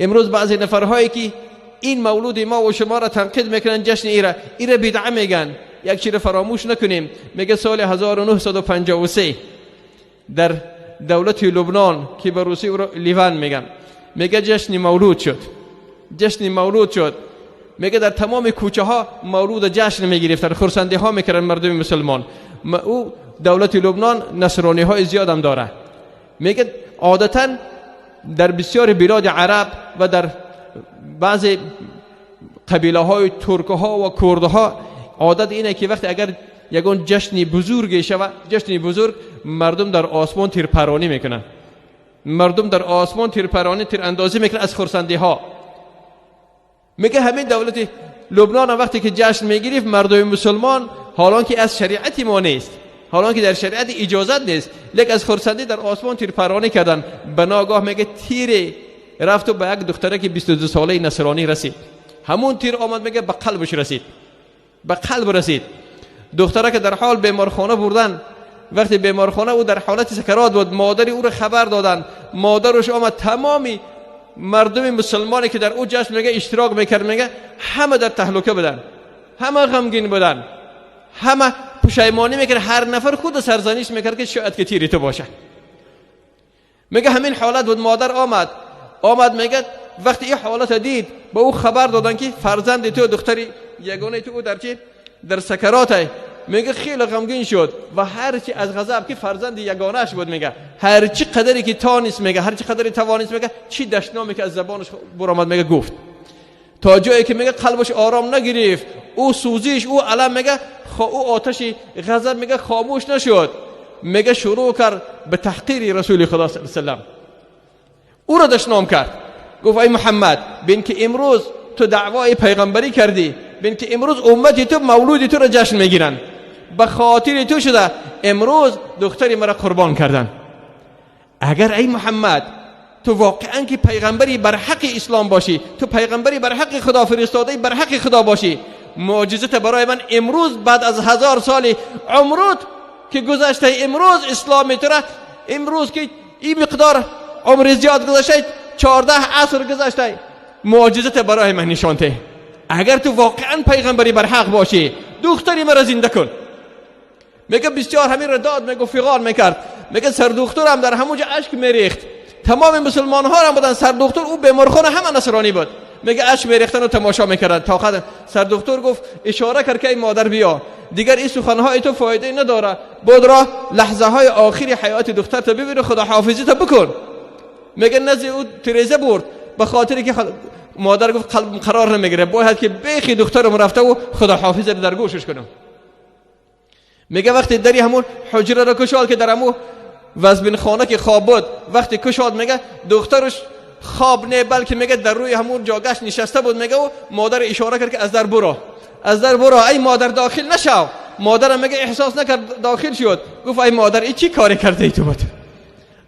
امروز بعضی نفرهایی که این مولود ما و شما را تنقید میکنن، جشن ایره ایره بدعه میگن، یک چیز فراموش نکنیم. میگه سال 1953 در دولت لبنان که به روسی او را لیوان میگن، میگه جشن مولود شد، جشن مولود شد. میگه در تمام کوچه ها مولود جشن میگرفتن، خرسندی ها میکردن مردم مسلمان. او دولت لبنان نصرانی های زیاد هم داره. میگه عادتا در بسیار بلاد عرب و در بعض قبیله های ترک ها و کرد ها عادت اینه که وقتی اگر یگان جشن بزرگی شود، جشن بزرگ، مردم در آسمان تیرپرانی میکنن، مردم در آسمان تیرپرانی، تیر اندازی میکنن از خرسندی ها. میگه همین دولت لبنان هم وقتی که جشن میگرفت مردم مسلمان، حالان که از شریعت ما نیست، حالان که در شریعت اجازت نیست، لیک از خرسندی در آسمان تیرپرانی کردن. به ناگاه میگه تیر رفت و به یک دختره که 22 ساله نصرانی رسید. همون تیر آمد میگه به قلبش رسید، به قلب رسید. دختره که در حال بیمارخانه بردن، وقتی بیمارخانه او در حالت سکرات بود، مادر او را خبر دادن. مادرش آمد، تمامی مردم مسلمانی که در او جشن میگه اشتراک میکرد، میگه همه در تهلکه بودن، همه غمگین بودن، همه پشیمانی میکرد، هر نفر خود سرزنش میکرد که شاید که تیری تو باشه. میگه همین حالت بود. مادر آمد، آمد میگه وقتی این حالت دید، به او خبر دادن که فرزند تو، دختری یگانه تو، او در چی؟ در سکرات. میگه خیلی غمگین شد و هرچی از غضب که فرزند یگانه‌اش بود، میگه هرچی قدری که تانست، میگه هرچی قدری توانست، میگه چی دشنامی که از زبانش برآمد میگه گفت، تا جایی که میگه قلبش آرام نگرفت، او سوزیش، او الم، میگه او آتش غضب میگه خاموش نشد. میگه شروع کرد به تحقیر رسول خدا صلی الله علیه و سلم، او را دشنام کرد، گفت ای محمد، بین که امروز تو دعوای پیغمبری کردی، بین که امروز امتی تو مولودی تو را جشن میگیرن، به خاطر تو شده امروز دختری مرا قربان کردن. اگر ای محمد تو واقعا که پیغمبری بر حق اسلام باشی، تو پیغمبری بر حق خدا فرستاده بر حق خدا باشی، معجزت برای من امروز بعد از 1000 سال عمرت که گذشته، امروز اسلام تو را، امروز که این مقدار عمر زیاد گذشته، 14 عصر گذشته، معجزت برای من نشان ده. اگر تو واقعا پیغمبری بر حق باشی، دختری مرا زنده کن. میگه بسیار همین را داد میگه فغان میکرد. میگه سردختر هم در همونجا اشک میریخت، تمام مسلمان ها هم بودن، سردختر او بیمارخانه همه نصرانی بود، میگه اشک میریختن و تماشا میکردن. تا خد سردختر گفت، اشاره کرد که ای مادر بیا، دیگر این سخنهای تو فایده نداره، بود را لحظه های آخری حیات دختر تا ببین، خدا حافظی تا بکن. میگه نزد او تریزه برد، به خاطر که مادر گفت قلب قرار نمیگیره، باید که بیخی دخترم رفته و خدا حافظ رو در گوشش کنم. میگه وقتی دری همون حجره رو کشاد که در همون وزبین خانه که خواب بود، وقتی کشاد میگه دخترش خواب نه، بلکه میگه در روی همون جاگش نشسته بود. میگه و مادر اشاره کرد که از در برو، از در برو، ای مادر داخل نشو. مادرم میگه احساس نکرد، داخل شد. گفت ای مادر ای چی کاری کرده ای تو بود؟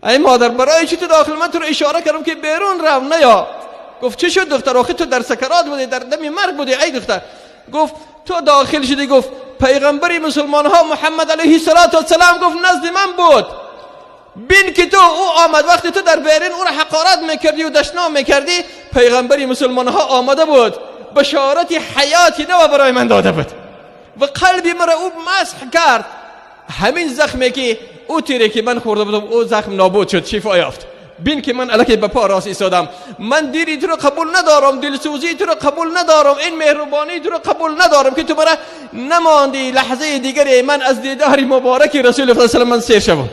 ای مادر برای چی تو داخل؟ من تو رو اشاره کردم که بیرون رو نیا. گفت چه شد دختر؟ آخه تو در سکرات بودی، در دم مرگ بودی ای دختر. گفت تو داخل شدی. گفت پیغمبری مسلمان ها محمد علیه السلام گفت نزد من بود، بین که تو او آمد وقتی تو در بیرون او را حقارت میکردی و دشنام میکردی، پیغمبری مسلمان ها آمده بود، بشارت حیاتی نو برای من داده بود و قلبی مرا او مسح کرد. همین زخمی که او تیره که من خورده بودم، او زخم نابود شد، شفا یافت. بین که من الکی به پا راست ایستادم. من دیری تو رو قبول ندارم، دلسوزی تو رو قبول ندارم، این مهربانی تو رو قبول ندارم که تو مرا نماندی لحظه دیگری من از دیدار مبارک رسول خدا صلی الله علیه و من سیر شوم.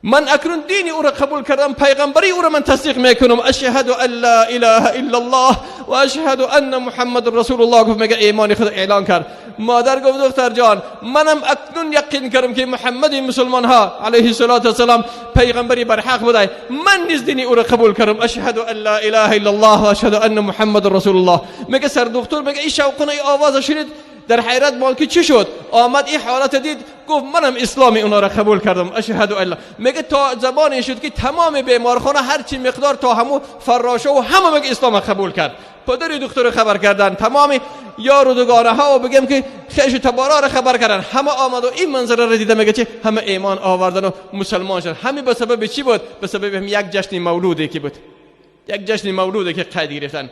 من اکنون دین او را قبول کردم، پیغمبری او را من تصدیق میکنم. اشهد ان لا اله الا الله و اشهد ان محمد رسول الله. گفت میگه ایمان خود اعلان کرد. مادر گفت دختر جان، منم اکنون یقین کردم که محمد مسلمان ها علیه الصلاة والسلام پیغمبری بر حق بوده، من نیز دین او را قبول کردم. اشهد ان لا اله الا الله و اشهد ان محمد رسول الله. میگه سر دکتر میگه این شوقونه ای آواز شنید، در حیرت مال که چی شد؟ آمد این حالت دید، گفت منم اسلامی اونا را قبول کردم. اشهد الله. میگه تا زبانی شد که تمام بیمارخانه هر چی مقدار تا همو فراشه و همه میگه اسلام قبول کرد. پدر دکتر خبر کردن، تمام یار و دوگانه ها و بگم که خیش و تبارا را خبر کردن، همه آمد و این منظره را دیده، میگه چه همه ایمان آوردن و مسلمان شدن. همه به سبب چی بود؟ به سبب هم یک جشن مولودی که بود. یک جشن مولوده که قید گرفتن.